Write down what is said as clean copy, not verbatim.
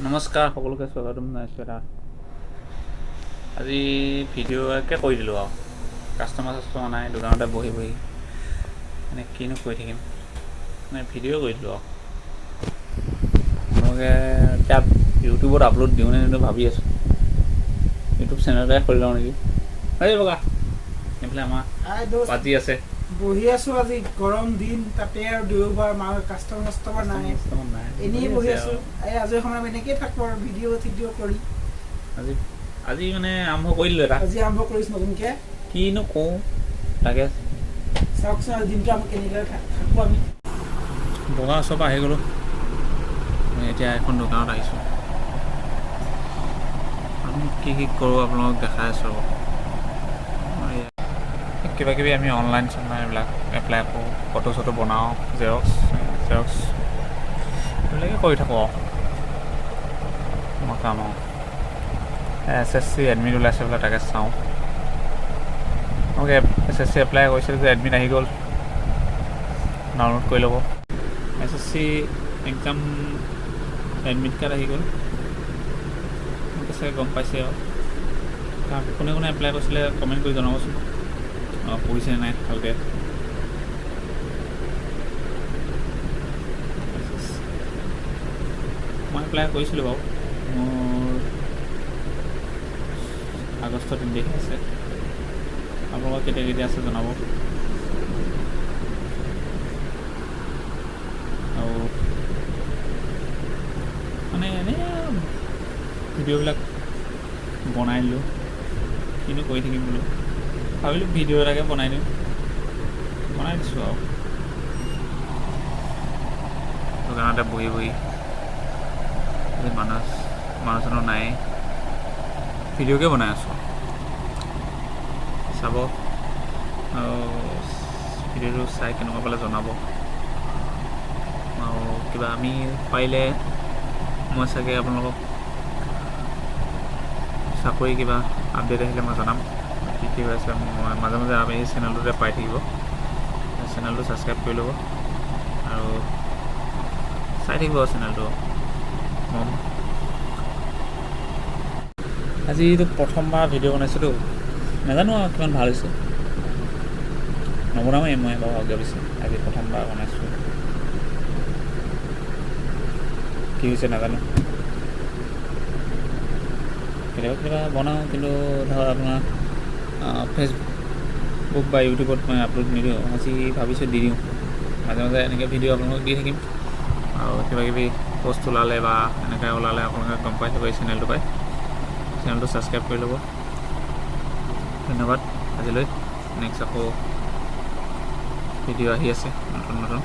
নমস্কাৰ সকলোকে স্বাগতম জনাইছোঁ। এটা আজি ভিডিঅ'কে কৰি দিলোঁ আৰু কাষ্টমাৰ চাষ্টমাৰ নাই, দোকানতে বহি বহি মানে কিনো কৰি থাকিম, মানে ভিডিঅ' কৰি দিলোঁ আৰু। আপোনালোকে এতিয়া ইউটিউবত আপলোড দিওঁ নে নিদিওঁ ভাবি আছোঁ। ইউটিউব চেনেল এটাই খুলি লওঁ নেকি? এই বগা এইফালে আমাৰ হাই দোস্ত। পাতি আছে। বহি আছো, আজি গৰম দিন, তাতে আৰু দেওবাৰ, মা কাষ্টমাৰ চাষ্টমাৰ নাই। কাষ্টমাৰ নাই। এনেই বহি আছে। আছো। এই আজৰি সময়ত এনেকেই থাকো আৰু ভিডিঅ' চিডিঅ' কৰি। আজি আজি মানে আৰম্ভ কৰি দিলোঁ এটা। আজি আৰম্ভ কৰিছো নতুনকে। কিনো কওঁ তাকে। চাওকচোন, আজি দিনটো আমি কেনেদৰে থাকো আমি। বগা ওচৰৰ পৰা আহি গ'লোঁ। মই এতিয়া এখন দোকানত আহিছোঁ। আমি কি কি কৰোঁ আপোনালোকক দেখাই আছোঁ। ৰ'ব। কিবা কিবি আমি অনলাইন চনলাইন এইবিলাক এপ্লাই কৰোঁ, ফটো চটো বনাওঁ, জেৰক্স জেৰক্স এইবিলাকে কৰি থাকোঁ আৰু আমাৰ কাম। আৰু এছএছচি এডমিট ওলাইছে বোলে, তাকে চাওঁ। অ'কে, এছএছচি এপ্লাই কৰিছিলোঁ যে, এডমিট আহি গ'ল, ডাউনলোড কৰি ল'ব। এছএছচি এক্সাম এডমিট কাৰ্ড আহি গ'ল, আপোনালোকে চাগে গম পাইছে। আৰু তাৰ কোনে কোনে এপ্লাই কৰিছিলে কমেণ্ট কৰি জনাবচোন। অঁ, পঢ়িছে নাই ভালকৈ? মই এপ্লাই কৰিছিলোঁ বাৰু, মোৰ আগষ্ট 3 তাৰিখে আছে। আপোনালোকৰ কেতিয়া কেতিয়া আছে জনাব। আৰু মানে এনেই ভিডিঅ'বিলাক বনাই দিলোঁ, কিনো কৰি থাকিম বোলো, ভাবিলোঁ ভিডিঅ' এটাকে বনাই দিওঁ, বনাই দিছোঁ। আৰু দোকানতে বহি বহি, আজি মানুহ মানুহ চানুহ নাই, ভিডিঅ'কে বনাই আছোঁ, চাব আৰু ভিডিঅ'টো চাই কেনেকুৱা পালে জনাব। আৰু কিবা আমি পাৰিলে মই চাগে আপোনালোকক চাকৰি কিবা আপডেট আহিলে মই জনাম। কি কি হৈ আছে মই মাজে মাজে আমি এই চেনেলটোতে পাই থাকিব। চেনেলটো ছাবস্ক্ৰাইব কৰি ল'ব আৰু চাই থাকিব চেনেলটো। মম আজি এইটো প্ৰথমবাৰ ভিডিঅ' বনাইছোঁতো, নাজানো আৰু কিমান ভাল হৈছে। নবনাওঁৱেই মই বাৰু আগে পিছে, আজি প্ৰথমবাৰ বনাইছোঁ, কি হৈছে নাজানো। কেতিয়াবা কেতিয়াবা বনাওঁ, কিন্তু ধৰক আপোনাৰ ফেচবুক বা ইউটিউবত মই আপলোড নিদিওঁ। আজি ভাবিছোঁ দি দিওঁ। মাজে মাজে এনেকৈ ভিডিঅ' আপোনালোকক দি থাকিম আৰু কিবা কিবি পষ্ট ওলালে বা এনেকৈ ওলালে আপোনালোকে গম পাই যাব এই চেনেলটো পাই। চেনেলটো ছাবস্ক্ৰাইব কৰি ল'ব। ধন্যবাদ আজিলৈ। নেক্সট আকৌ ভিডিঅ' আহি আছে নতুন নতুন।